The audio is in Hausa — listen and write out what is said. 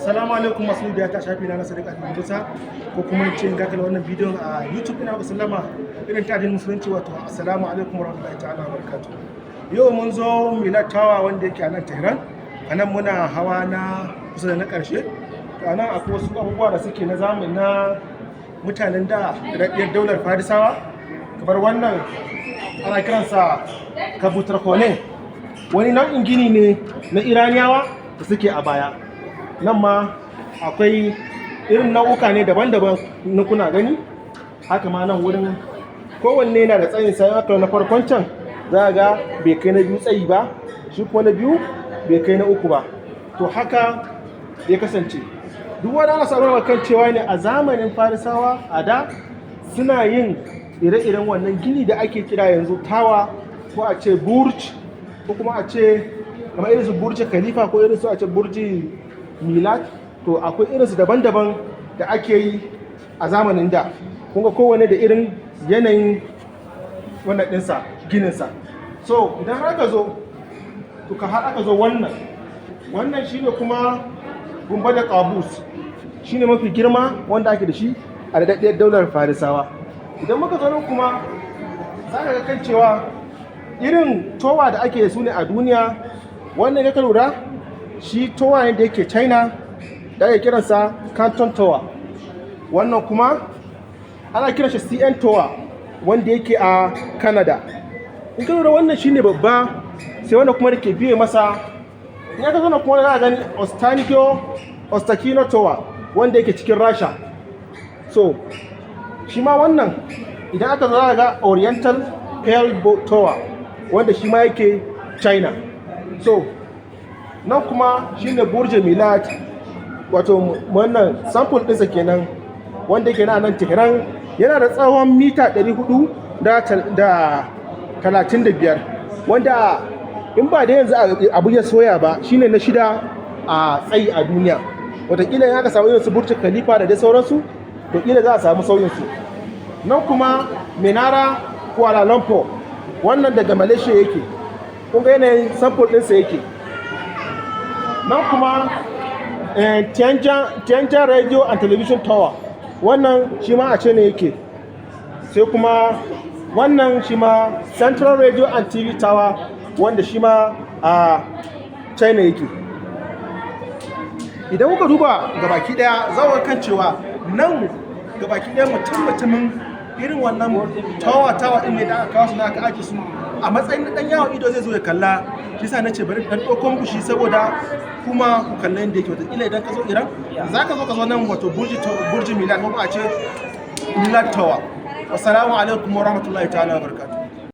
Assalamu alaikum masu bibiya ta shafi na Sadiq Ali Musa, ko kuma in ce in ga wannan bidiyon a YouTube, ina maka sallama irin ta addinin Musulunci, wato assalamu alaikum warahmatullahi ta'ala wabarakatuh. Yau mun zo Milad Tower wanda yake a nan Tehran. A nan muna hawa na kusa da na ƙarshe. To, a nan akwai wasu abubuwa da suke na zamani na mutanen da daɗaɗɗiyar daular Farisawa, kamar wannan ana kiransa Kabutar Kone. Wani nau'in gini ne na Iraniyawa da suke a baya. Nan ma akwai irin nau'uka ne daban-daban na kuna gani. Haka ma nan wurin kowanne na da tsayin sai aka na farkon can za a ga bai kai na biyu tsayi ba, shi kuma na biyu bai kai na uku ba. To, haka ya kasance. Duk wani ana samun kan cewa ne a zamanin Farisawa a da suna yin ire-iren wannan gini da ake kira yanzu tower, ko a ce burj, ko kuma a ce kamar irin su Burj Khalifa, ko irin su a ce Burji Milad. To, akwai irinsu daban-daban da ake yi a zamanin da. Kun ga kowane da irin yanayin wannan ɗinsa, gininsa. So idan har aka zo, to ka har aka zo wannan shine kuma Gumba da Kabus, shine mafi girma wanda ake da shi a daɗaɗɗiyar daular Farisawa. Idan muka zo nan kuma, za ka ga kan cewa irin tower da ake su ne a duniya. Wannan ya lura shi tower ne da yake China da ake kiransa Canton Tower. Wannan kuma ana kiran shi CN Tower wanda yake a Canada. In ka lura, wannan shine babba, sai wannan kuma da ke biye masa. In aka zo kuma, za a gani Ostankino Tower wanda yake cikin Rasha. So shi ma wannan idan aka zo, za ga Oriental Pearl Tower wanda shi ma yake China. So nan kuma shine Burj Milad, wato wannan sample ɗinsa kenan wanda yake na nan Tehran. Yana da tsawon mita 435, wanda in ba da yanzu abu ya soya ba, shine na shida a tsayi a duniya. Wataƙila in aka samu irin su Burj Khalifa da dai sauransu, to ƙila za a samu sauyin su. Nan kuma Menara Kuala Lumpur, wannan daga Malaysia yake. Kun ga yanayin sample ɗinsa yake. Nan kuma Tianjin Radio and Television Tower, wannan shi ma a ce ne yake. Sai kuma wannan shi ma Central Radio and TV Tower wanda shi ma a China yake. Idan kuka duba gabaki daya, za ku kan cewa nan gabaki daya mutum mutumin irin wannan tower tower din ne da aka kawo su na aka aje su a matsayin dan yawon ido zai zo ya kalla. Shi sa nace bari dan ɗauko muku shi saboda kuma ku kalla yadda yake. Wataƙila idan ka zo Iran, za ka zo nan, wato Burji Milad, ko kuma a ce Milad Tower. Wassalamu alaikum wa rahmatullahi ta'ala wa barakatuh.